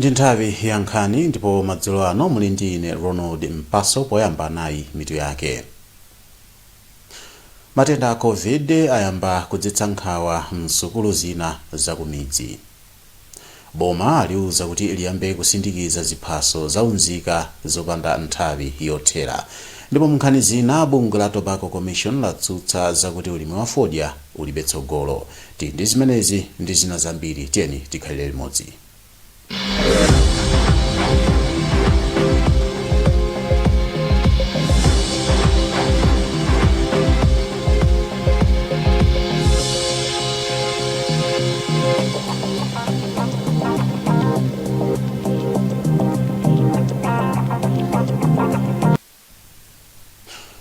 Ndi nthawi ya nkhani ndipo madzulo ano muli ndi ine Ronald Mpaso. Poyamba nayi mitu yake. Matenda a COVID ayamba kudzetsa nkhawa msukulu zina zakumidzi. Boma aliuza kuti liyambe kusindikiza ziphaso zaunzika zopanda nthawi yothera. Ndipo munkhani zina, bungwe la Tobacco Commission latsutsa zakuti ulimi wa fodya ulibe tsogolo. Tili ndi zimenezi ndi zina zambiri, tiyeni tikhalire limodzi.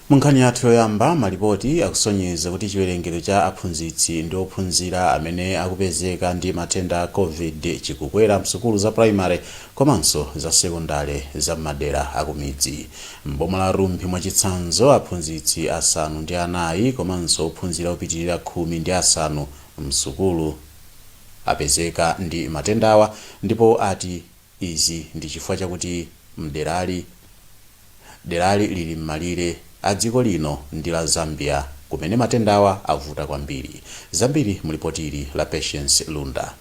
Munkhani yathu yoyamba, malipoti akusonyeza kuti chiwerengero cha aphunzitsi ndi ophunzira amene akupezeka ndi matenda a COVID chikukwera msukulu za primary komanso za sekondale za m'madera akumidzi. M'boma la Rumphi mwachitsanzo, aphunzitsi 4 komanso ophunzira opitirira 15 msukulu apezeka ndi matendawa, ndipo ati izi ndi chifukwa chakuti mderali derali lili m'malire a dziko lino ndi la Zambia kumene matendawa avuta kwambiri. Zambiri mulipoti la Patience Lunda.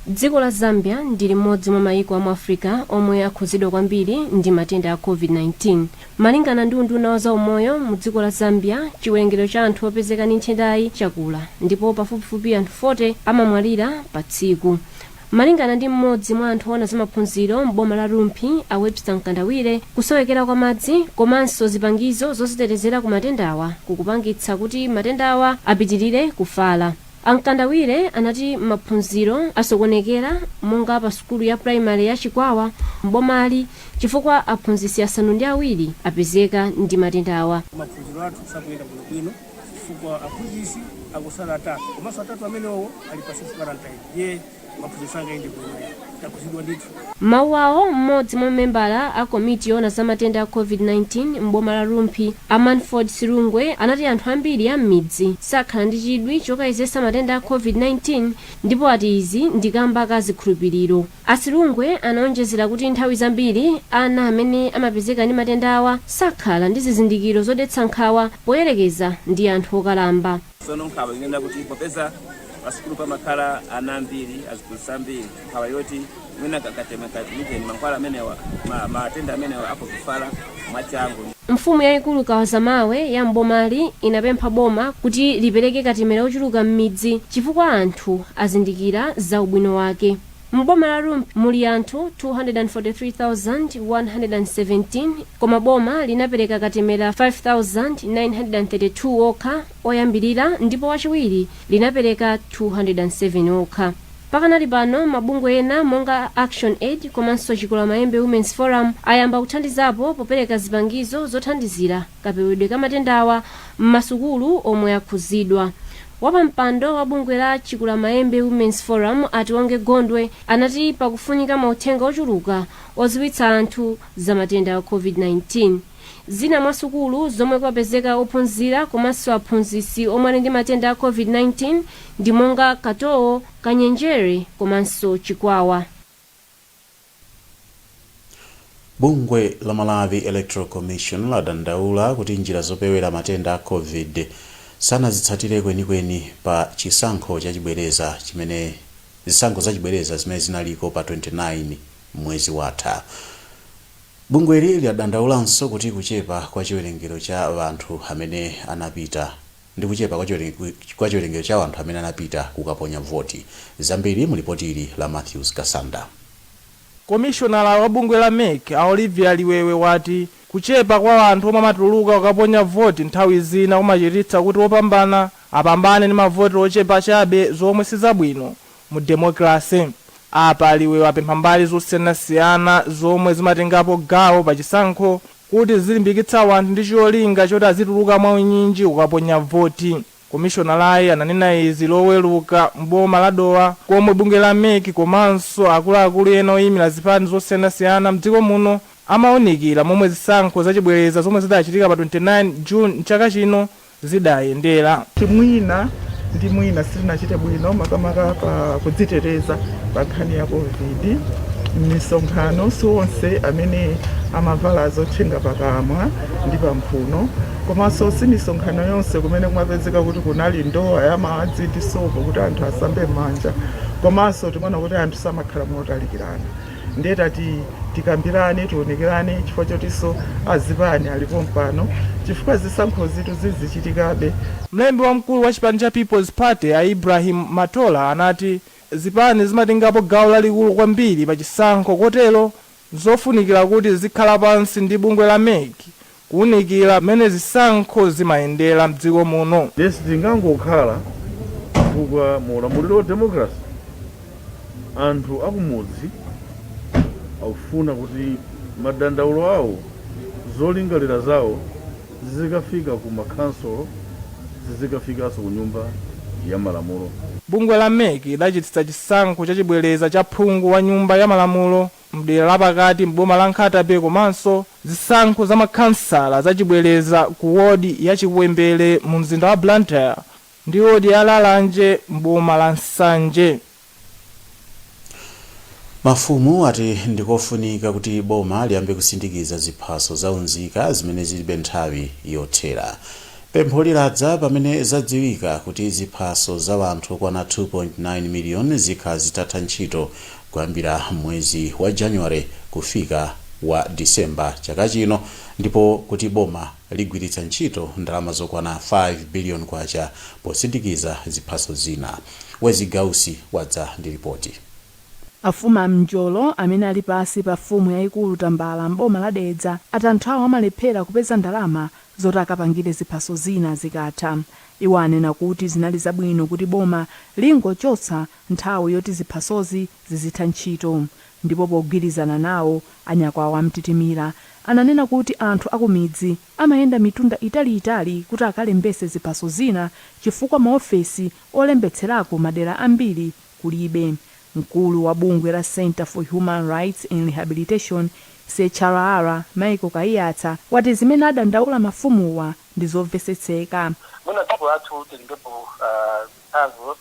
Dziko la Zambia ndi limodzi mwa mayiko amu Africa omwe akhuzidwa kwambiri ndi matenda a COVID-19. Malingana ndi unduna wa zaumoyo mu dziko la Zambia, chiwerengero cha anthu opezeka ndi nthendayi chakula ndipo pafupifupi anthu 40 amamwalira pa tsiku. Malingana ndi mmodzi mwa anthu oona zamaphunziro m'boma la Rumphi, a Webster Mkandawire, kusowekera kwa madzi komanso zipangizo zozitetezera ku matendawa kukupangitsa kuti matendawa apitirire kufala. Amkandawire anati maphunziro asokonekera monga pa sukulu ya primary ya Chikwawa m'bomali chifukwa aphunzitsi 7 apezeka ndi matendawa. Maphunziro athu sakuyenda bwinobwino chifukwa aphunzitsi akusala 3, komanso 3 amenewo ali pa self quarantine, ye maphunziro sangayende bwino, takhuzidwa ndithu. Mawu awo, mmodzi mwa membala a komiti yoona za matenda a COVID-19 m'boma la Rumphi, a Manford Silungwe, anati anthu ambiri a m'midzi sakhala ndi chidwi chokayezesa matenda a COVID-19 ndipo ati izi ndi kamba ka zikhulupiriro. Asilungwe anaonjezera kuti nthawi zambiri ana amene amapezeka ndi matenda awa sakhala ndi zizindikiro zodetsa nkhawa poyerekeza ndi anthu okalamba. Sono nkhawa inena kuti popeza pasukulu pamakhala ana ambiri, aziphunzitsi ambiri, nkhawa yoti mwina kakatema kachimijeni mankhwala amenewa, matenda amenewa akufala mwachangu. Mfumu yayikulu Kawazamawe ya mbomali inapempha boma kuti lipereke katemera ochuluka m'midzi chifukwa anthu azindikira za ubwino wake. Mboma la Rumphi muli anthu 243,117, koma boma linapereka katemera 5,932 okha oyambirira ndipo wachiwiri linapereka 207 okha. Pakanali pano mabungwe ena monga Action Aid komanso Chikulamayembe Women's Forum ayamba kuthandizapo popereka zipangizo zothandizira kapewedwe ka matendawa m'masukulu omwe akhuzidwa. Wapampando wa bungwe la Chikulamayembe Women's Forum, Atiwonge Gondwe, anati pakufunika mauthenga ochuluka odziwitsa anthu za matenda a COVID-19. Zina mwa sukulu zomwe kwapezeka ophunzira komanso aphunzitsi omwe ali ndi matenda a COVID-19 ndi monga Katowo, Kanyenjere komanso Chikwawa. Bungwe la Malawi Electoral Commission ladandaula kuti njira zopewera matenda a COVID sanazitsatire kwenikweni pa chisankho chachibwereza chimene zisankho zachibwereza zimene zinaliko pa 29 mwezi watha. Bungweli ladandaulanso kuti kuchepa kwa chiwerengero cha anthu amene anapita ndi kuchepa kwa chiwerengero cha anthu amene anapita kukaponya voti. Zambiri mulipoti ili la Matthews Kasanda. Komishonala wa bungwe la MEC a Olivia Liwewe wati kuchepa kwa anthu omwe amatuluka kukaponya voti nthawi zina kumachititsa kuti wopambana apambane ndi mavoti ochepa chabe, zomwe sizabwino mu demokrasi. Apa Liwewe apempha mbali zosiyanasiyana zomwe zimatengapo gawo pa chisankho kuti zilimbikitsa anthu ndi cholinga choti azituluka mwaunyinji kukaponya voti. Komishonalayi ananena izi Loweruka mboma la Dowa, komwe bungwe la MEC komanso akuluakulu ena oyimira zipani zosiyanasiyana mdziko muno amawunikira momwe zisankho zachibwereza zomwe zidachitika pa 29 June mchaka chino zidayendera. Mwina ndi mwina sitinachite bwino, makamaka pa kudziteteza pa nkhani ya COVID. M'misonkhano si onse amene amavala zotchinga pakamwa ndi pamphuno, komanso si misonkhano yonse kumene kumapezeka kuti kunali ndowa ya madzi ndi sopo kuti anthu asambe m'manja, komanso timaona kuti anthu samakhala motalikirana. Ndiye tati tikambirane, tionekerane, chifukwa chotinso azipani alipo mpano, chifukwa zisankho zitu zizichitikabe. Mlembi wamkulu wa chipani cha People's Party, a Ibrahim Matola, anati zipani zimatengapo gawo lalikulu kwambiri pa chisankho, kotero zofunikira kuti zikhala pansi ndi bungwe la MEC kuwunikira mmene zisankho zimayendera mdziko muno. Lesi tingangokhala, chifukwa mu ulamuliro wa democracy anthu akumudzi akufuna kuti madandaulo awo, zolingalira zawo zizikafika ku makhansolo, zizikafikanso ku Nyumba ya Malamulo. Bungwe la MEC lidachititsa chisankho chachibwereza cha phungu wa Nyumba ya Malamulo mdera lapakati mboma la Nkhata Bay, komanso zisankho za makhansala zachibwereza ku wodi ya Chiwembere mu mzinda wa Blantyre ndi wodi ya Lalanje mboma la Nsanje. Mafumu ati ndikofunika kuti boma liyambe kusindikiza ziphaso za unzika zimene zilibe nthawi yothera. Pempho liladza pamene zadziwika kuti ziphaso za anthu okwana 2.9 miliyoni zikhala zitatha ntchito kuyambira mwezi wa January kufika wa Disemba chaka chino, ndipo kuti boma ligwiritsa ntchito ndalama zokwana 5 billion kwacha posindikiza ziphaso zina. Wezigausi wadza ndi ripoti. Afumu a Mnjolo amene ali pasi pa mfumu yayikulu Tambala mboma la Dedza ati anthu awo amalephera kupeza ndalama zoti akapangire ziphaso zina zikatha. Iwo anena kuti zinali zabwino kuti boma lingochotsa nthawi yoti ziphasozi zizitha ntchito. Ndipo pogwirizana nawo, anyakwawa amtitimira ananena kuti anthu akumidzi amayenda mitunda italiitali kuti akalembese ziphaso zina, chifukwa maofesi olembetserako madera ambiri kulibe. Mkulu wa bungwe la Center for Human Rights and Rehabilitation, CHRR, Michael Kaiyatsa, wati zimene adandaula mafumuwa ndi zomvesetseka. Mwina dziko lathu tilingepo zitsanzo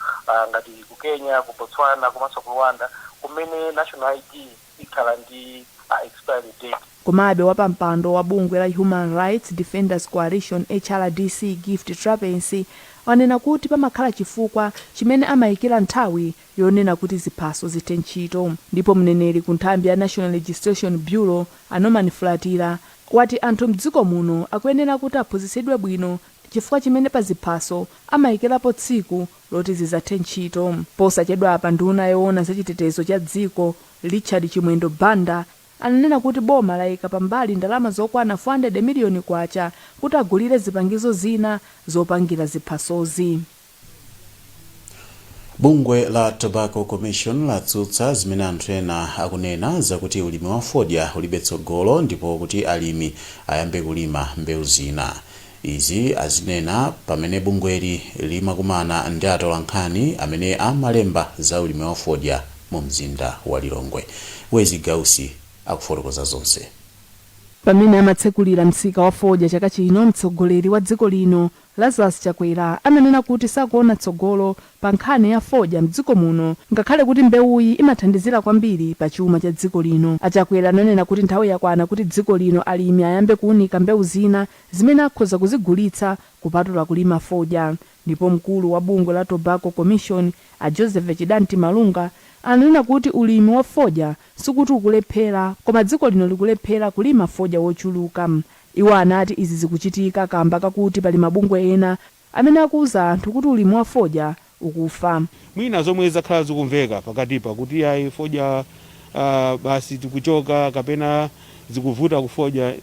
ngati ku Kenya, ku Botswana komanso ku Rwanda, kumene national ID ikhala ndi expiry date. Komabe wapampando wa bungwe la Human Rights Defenders Coalition, HRDC, Gift Trapence, wanena kuti pamakhala chifukwa chimene amayikira nthawi yonena kuti ziphaso zithe ntchito. Ndipo mneneri ku nthambi ya National Registration Bureau, a Norman Fulatira, wati anthu mdziko muno akuyenera kuti aphunzitsidwe bwino chifukwa chimene pa ziphaso amayikirapo tsiku loti zizathe ntchito. Posachedwapa nduna yoona zachitetezo cha dziko, Richard Chimwendo Banda, ananena kuti boma layika pambali ndalama zokwana 400 miliyoni kwacha kuti agulire zipangizo zina zopangira ziphasozi. Bungwe la Tobacco Commission latsutsa zimene anthu ena akunena zakuti ulimi wa fodya ulibe tsogolo ndipo kuti alimi ayambe kulima mbewu zina. Izi azinena pamene bungweli limakumana ndi atolankhani amene amalemba za ulimi wa fodya mu mzinda wa Lilongwe. Wezi Gausi akufotokoza zonse. Pamene amatsekulira msika wa fodya chaka chino, mtsogoleri wa dziko lino Lazarus Chakwera ananena kuti sakuona tsogolo pa nkhani ya fodya mdziko muno, ngakhale kuti mbewuyi imathandizira kwambiri pa chuma cha dziko lino. Achakwera ananena kuti nthawi yakwana kuti dziko lino alimi ayambe kuunika mbewu zina zimene akhoza kuzigulitsa kupatula kulima fodya. Ndipo mkulu wa bungwe la Tobacco Commission, a Joseph Chidanti Malunga, ananena kuti ulimi wa fodya sikuti ukulephera, koma dziko lino likulephera kulima fodya wochuluka. Iwo anati izi zikuchitika kamba kakuti pali mabungwe ena amene akuwuza anthu kuti ulimi wa fodya ukufa. Mwina zomwe zakhala zikumveka pakatipa kuti ayi, fodya basi tikuchoka kapena zikuvuta kufodya,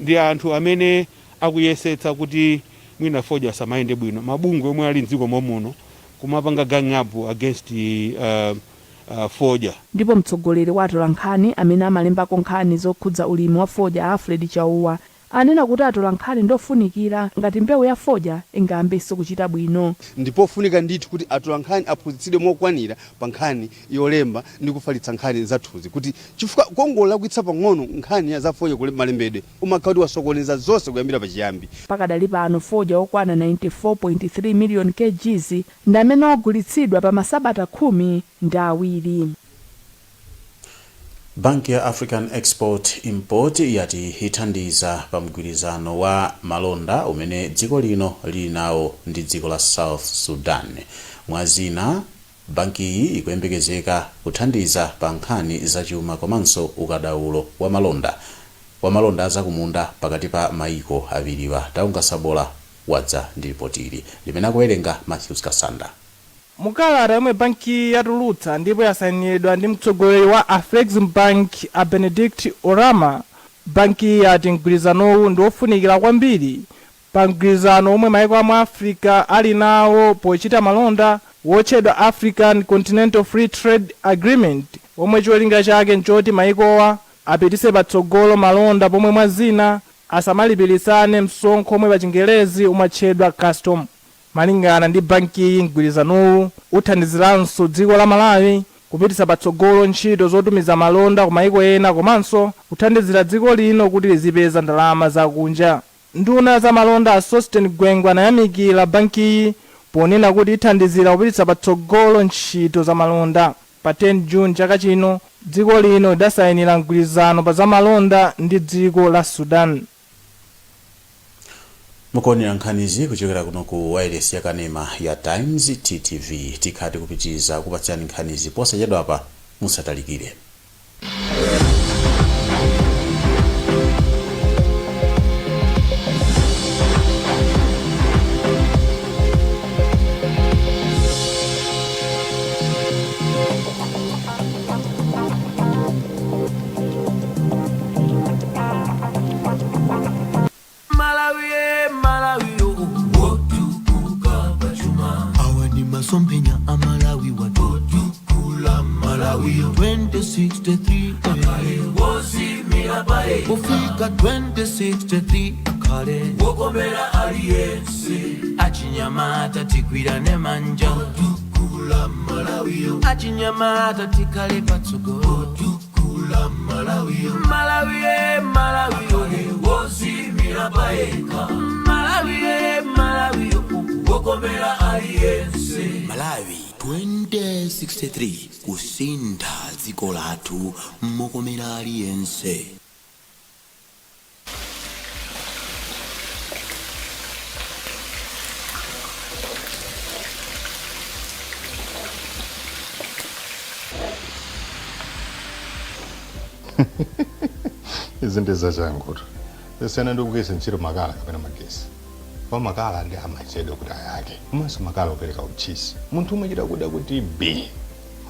ndi anthu amene akuyesetsa kuti mwina fodya samayende bwino, mabungwe omwe ali mdziko momuno kumapanga gang up against fodya. Ndipo mtsogoleri wa atolankhani amene amalembako nkhani zokhudza ulimi wa fodya, Alfred Chauwa, anena kuti atolankhani ndofunikira ngati mbewu ya fodya ingayambenso kuchita bwino. Ndipofunika ndithu kuti atolankhani aphunzitsidwe mokwanira pa nkhani yolemba ndi kufalitsa nkhani zathuzi, kuti chifukwa kongolakwitsa pang'ono nkhani ya zafodya kule malembedwe, umakhala kuti wasokoneza zonse kuyambira pachiyambi. Pakadali pano fodya okwana 94.3 million kgs ndi amene wagulitsidwa pa masabata 12. Banki ya African Export Import yati ithandiza pa mgwirizano wa malonda umene dziko lino lili nawo ndi dziko la South Sudan. Mwazina, bankiyi ikuyembekezeka kuthandiza pa nkhani zachuma komanso ukadaulo wa malonda azakumunda pakati pa maiko awiriwa. Taunga Sabola wadza ndi ripoti ili limene akuwerenga Matthews Kasanda. Mukalata yomwe banki yatulutsa ndipo yasayinidwa ndi mtsogoleri wa Afreximbank a Benedict Oramah, banki yati mgwirizanowu ndi wofunikira kwambiri pa mgwirizano omwe maiko amu Africa ali nawo pochita malonda wotchedwa African Continental Free Trade Agreement, omwe cholinga chake nchoti maikowa apitise patsogolo malonda pomwe mwa zina asamalipirisane msonkho omwe pa Chingerezi umatchedwa custom. Malingana ndi bankiyi, mgwirizanowu uthandiziranso dziko la Malawi kupitisa patsogolo ntchito zotumiza malonda ku maiko ena komanso kuthandizira dziko lino kuti lizipeza ndalama zakunja. Nduna za malonda a Sosten Gwengwe anayamikira bankiyi ponena kuti ithandizira kupititsa patsogolo ntchito za malonda. Pa 10 June chaka chino, dziko lino lidasayinira mgwirizano pa zamalonda ndi dziko la Sudan. Mukuonera nkhanizi kuchokera kuno ku wireless ya kanema ya Times TTV. Tikhati kupitiriza kupatsirani nkhanizi posachedwapa, musatalikire. Malawi, Malawi, oh, wotukuka pachuma. Awa ni masomphenya a Malawi watotukula Malawi 2063 akale wosimira paye kufika 2063 akale wokomera aliyense. Achinyamata tigwirane manja otukula Malawi. Achinyamata tikale patsogolo otukula Malawi. Malawi, Malawi, oh, wosimira payekha. Malawi, Malawi, oh, wokomera aliyense. Malawi 2063, kusintha dziko lathu mokomera aliyense. Izi ndi zachangutu, zisiyana ndi kugwiritsa ntchito makala kapena magesi. Pa makala ndi amachedwa kuti ayake, komanso makala opereka utchisi, munthu umachita kuda kuti b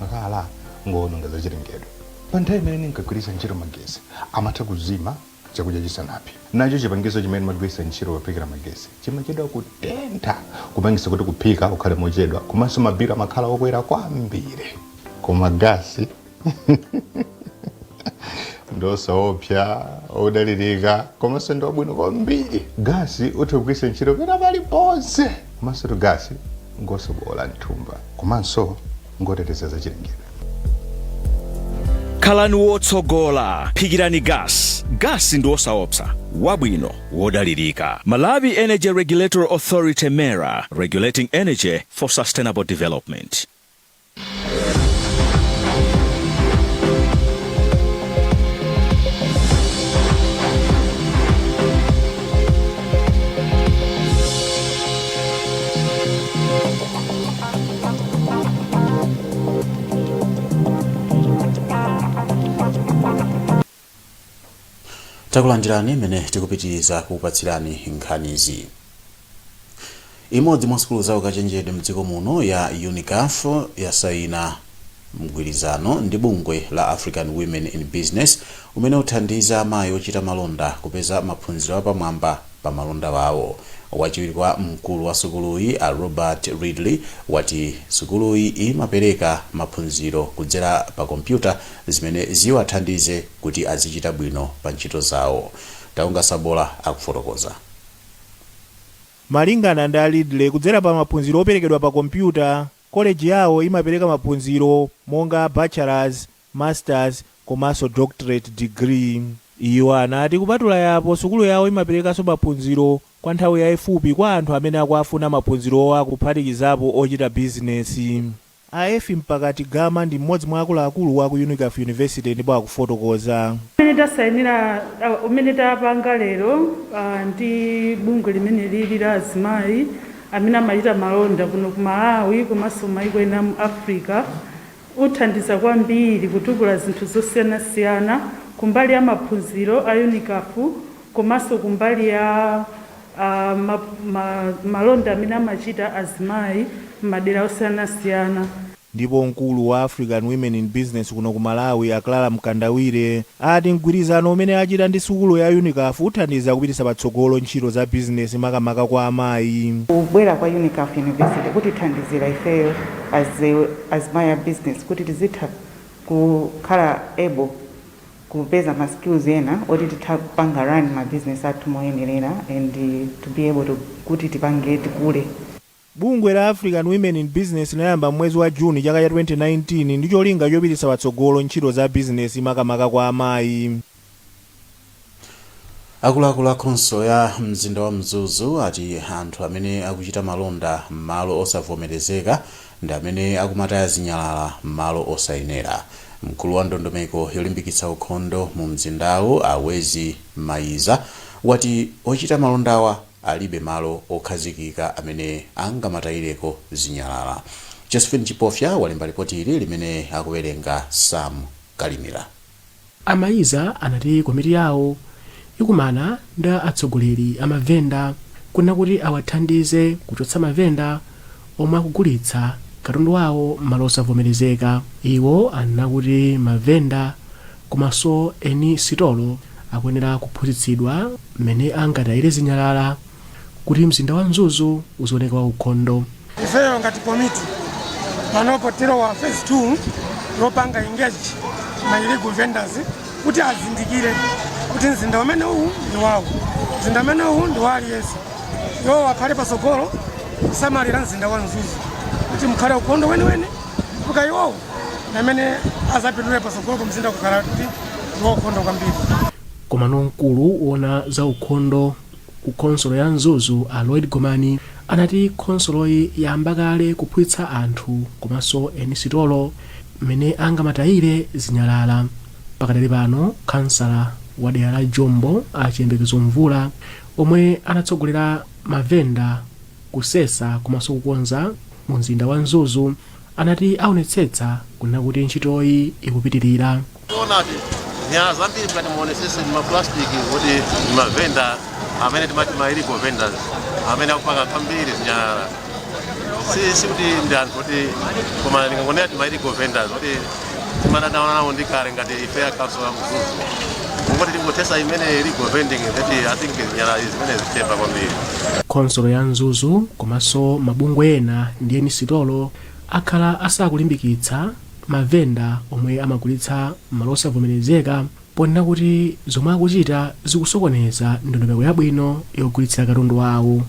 makala ngoononga zachilengedwe. Pa nthawi imene ndinkagwiritsa ntchito magesi, amatha kuzima chakudya chisanapse. Nacho chipangizo chimene magwiritsa ntchito pophikira magesi chimachedwa kutentha, kupangisa kuti kuphika kukhale mochedwa, komanso mabilo amakhala okwera kwambiri. Koma gasi ndosaopsa, odalirika, komanso ndi wabwino kwambiri. Gasi utha kugwiritsa ntchito pena paliponse, komanso tu gasi ngosabola mthumba, komanso ngoteteza zachilengedwe. Khalani wotsogola, phikirani gas. Gasi ndi wosaopsa, wabwino, wodalirika. Malawi Energy Regulatory Authority, MERA, regulating energy for sustainable development. Takulandirani imene tikupitiriza kukupatsirani nkhanizi. Imodzi mwa sukulu za ukachenjede mdziko muno ya UNICAF yasayina mgwirizano ndi bungwe la African Women in Business umene uthandiza amayi ochita malonda kupeza maphunziro apamwamba pa malonda wawo. Wachiwiri kwa mkulu wa sukuluyi a Robert Ridley wati sukuluyi imapereka maphunziro kudzera pa kompyuta zimene ziwathandize kuti azichita bwino pa ntchito zawo. Taunga Sabola akufotokoza. Malingana ndi a Ridley, kudzera pa maphunziro operekedwa pa kompyuta, koleji yawo imapereka maphunziro monga bachelors, masters komanso doctorate degree. Iwo anati kupatula yapo, sukulu yawo imaperekanso maphunziro kwa nthawi yayifupi kwa anthu amene akuafuna maphunzirowa, kuphatikizapo ochita bizinesi. Aefi Mpakati Gama ndi mmodzi mwa akuluakulu wa ku UNICAF University ndipo akufotokoza. Umene tasayinira, umene tapanga lero ndi bungwe limene lili la azimayi amene amachita malonda kuno ku Malawi komanso maiko ena mu Africa, uthandiza kwambiri kutukula zinthu zosiyanasiyana kumbali ya maphunziro a UNICAF komanso kumbali ya malonda amene amachita azimayi m'madera osiyanasiyana. Ndipo mkulu wa African Women in Business kuno ku Malawi, a Clara Mkandawire, ati mgwirizano umene achita ndi sukulu ya UNICAF uthandiza kupititsa patsogolo ntchito za bizinesi, makamaka kwa amayi. Kubwera kwa UNICAF University kutithandizira ifeyo as azimayi a business kuti tizitha kukhala able kupeza ma skills ena oti titha kupanga run ma business athu moyenerera and to be able to kuti tipange tikule. Bungwe la African Women in Business linayamba mwezi wa Juni chaka cha 2019 ndi cholinga chopititsa patsogolo ntchito za bizinesi, makamaka kwa amayi. Akuluakulu a khonsolo ya mzinda wa Mzuzu ati anthu amene akuchita malonda m'malo osavomerezeka ndi amene akumataya zinyalala m'malo osayenera. Mkulu wa ndondomeko yolimbikitsa ukhondo mu mzindawu, Awezi Mayiza, wati ochita malondawa alibe malo okhazikika amene angamatayireko zinyalala. Josephine Chipofya walemba ripoti ili limene akuwerenga Sam Kalimira. Amayiza anati komiti yawo ikumana ndi atsogoleri a mavenda kuna kuti awathandize kuchotsa mavenda omwe akugulitsa katundu wawo m'malo osavomerezeka. Iwo anena kuti mavenda komanso eni sitolo akuyenera kuphunzitsidwa mmene angatayire zinyalala kuti mzinda wa Mzuzu uzioneka waukhondo. Ifeyo ngati komiti panopo tilowa phase 2 yopanga engage ma illegal vendors kuti azindikire kuti mzinda umene uwu ndi wawo, mzinda umene uwu ndi wa aliyense. Iwo akhale pasogolo kusamalira mzinda wa Mzuzu kuti mukhale ukhondo weniweni, mpaka iwowo ndi amene azapindule pasogolo mzinda kukhala kuti ndi waukhondo kwambiri. Komano mkulu wona za ukhondo ku khonsolo ya Mzuzu, a Lloyd Gomani, anati khonsoloyi yamba kale kuphunzitsa anthu komanso eni sitolo mmene angamatayire zinyalala. Pakadali pano, kansala wa dera la Jombo, a Chiyembekezo Mvula, omwe anatsogolera mavenda kusesa komanso kukonza mu mzinda wa Mzuzu, anati aonetsetsa kunena kuti ntchitoyi ikupitirira. Tionati nyala zambiri mkati muonesese ni maplastiki, kuti mavenda amene timati ma illegal vendors amene akupanga kwambiri zinyalala, si kuti ndi anthu kuti, koma ndingangonena ti ma illegal vendors kuti timadanaona nawo ndi kale. Ngati ife a council ya Mzuzu, kungoti tingothesa imene illegal vending, that I think zinyalala izi zimene zichepa kwambiri. Khonsolo ya Mzuzu komanso mabungwe ena ndi eni sitolo akhala asakulimbikitsa mavenda omwe amagulitsa malo osavomerezeka, ponena kuti zomwe akuchita zikusokoneza ndondomeko yabwino yogulitsira katundu wawo.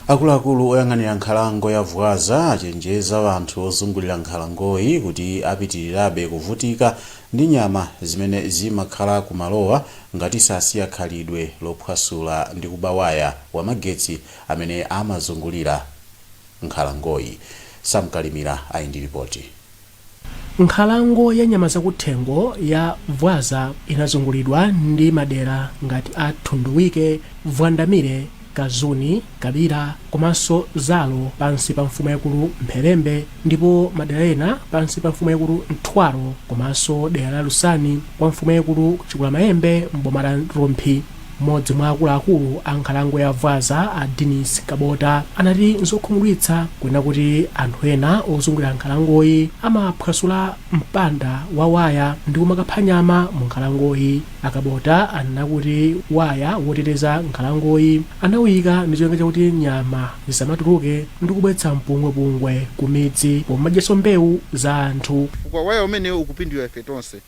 Akuluakulu oyang'anira nkhalango ya Vwaza achenjeza anthu ozungulira nkhalangoyi kuti apitirirabe kuvutika ndi nyama zimene zimakhala kumalowa ngati sasiya khalidwe lophwasula ndi kuba waya wamagetsi amene amazungulira nkhalangoyi. Samkalimira ali ndi ripoti. Nkhalango ya nyama zakuthengo ya Vwaza inazungulidwa ndi madera ngati a Thunduwike, Vwandamire, Kazuni, Kabira komanso Zalo pansi pa mfumu yakulu Mpherembe, ndipo madera ena pansi pa mfumu yakulu Mthwalo komanso dera la Lusani kwa mfumu yakulu Chikulamayembe mboma la Rumphi. Mmodzi mwa akuluakulu a nkhalango ya Vwaza, a Denis Kabota, anati nzokhumudwitsa kunena kuti anthu ena ozungulira nkhalangoyi amaphwasula mpanda wa waya ndi kumakapha nyama mu nkhalangoyi. Akabota anena kuti waya woteteza nkhalangoyi anawuyika ndi cholinga chakuti nyama zisamatuluke ndi kubweretsa mpungwepungwe ku midzi pomadyanso mbewu za anthu. Chifukwa waya umenewo ukupindulira ife tonse,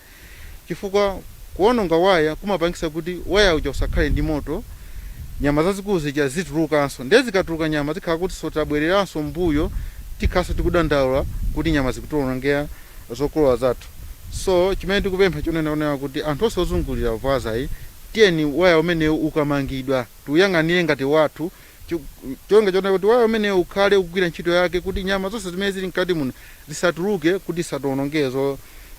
chifukwa kuononga waya kumapangisa kuti waya uja usakhale ndi moto, nyama zazikulu zija zitulukanso. Ndiye zikatuluka nyama zikhala kuti so tabwereranso mbuyo, tikhalanso tikudandaula kuti nyama zikutiwonongera zokolola zathu. So chimene tikupempha chonena kuti anthu onse ozungulira Vwazayi, tiyeni waya umenewu ukamangidwa tiuyang'anire ngati wathu. Chonga chona kuti waya umene ukhale ukugwira ntchito yake kuti nyama zonse zimene zili mkati muno zisatuluke, kuti isatiwonongezo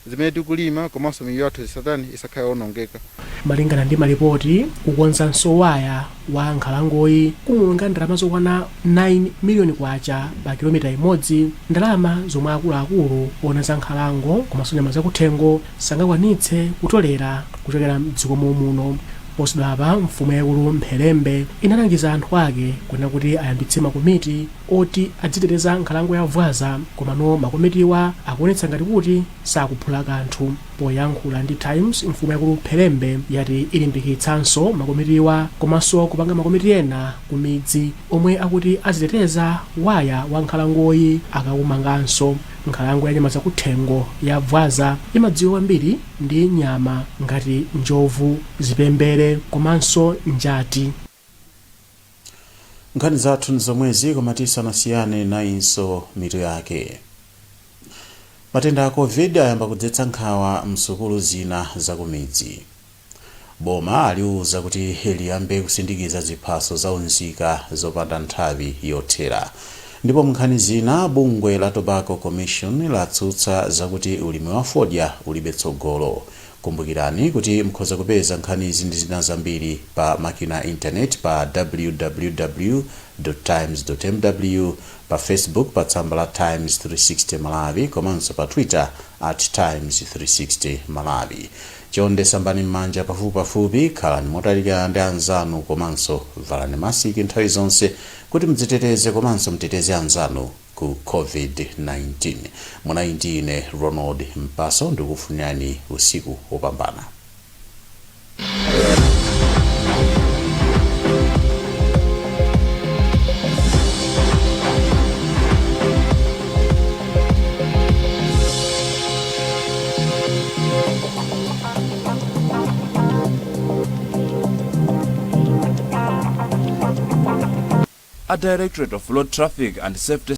zimene tikulima, komanso miyoyo yathu isatani, isakhale yowonongeka. Malingana ndi malipoti, kukonzanso waya wa nkhalangoyi kumuwonga ndalama zokwana 9 miliyoni kwacha pa kilomita imodzi, ndalama zomwe akuluakulu ona za nkhalango komanso nyama zakuthengo sangakwanitse kutolera kuchokera mdziko muno. Posachedwapa mfumu yaikulu Mphelembe inalangiza anthu ake kunena kuti ayambitse makomiti oti adziteteza nkhalango ya Vwaza, komano makomitiwa akuonetsa ngati kuti sakuphula kanthu. Poyankhula ndi Times, mfumu yaikulu Mphelembe yati ilimbikitsanso makomitiwa komanso kupanga makomiti ena ku midzi omwe akuti aziteteza waya wa nkhalangoyi akaumanganso. Nkhalango ya nyama zakuthengo ya Vwaza imadziwika kwambiri ndi nyama ngati njovu, zipembere komanso njati. Nkhani zathu nzomwezi, koma tisanasiyane nayinso mitu yake. Matenda a COVID ayamba kudzetsa nkhawa msukulu zina zakumidzi. Boma aliuza kuti liyambe kusindikiza ziphaso za unzika zopanda nthawi yothera. Ndipo mnkhani zina, bungwe la Tobacco Commission latsutsa zakuti ulimi wa fodya ulibe tsogolo. Kumbukirani kuti mukhoza kupeza nkhanizi ndi zina zambiri pa makina internet pa www times mw, pa Facebook pa tsamba la Times 360 Malawi, komanso pa Twitter @Times360Malawi. Chonde sambani m'manja pafupipafupi, khalani motalikirana ndi anzanu, komanso valani masiki nthawi zonse kuti mudziteteze komanso mteteze anzanu ku COVID-19. Munali ndi ine Ronald Mpaso, ndikufunirani usiku wopambana. A Directorate of Road Traffic and Safety.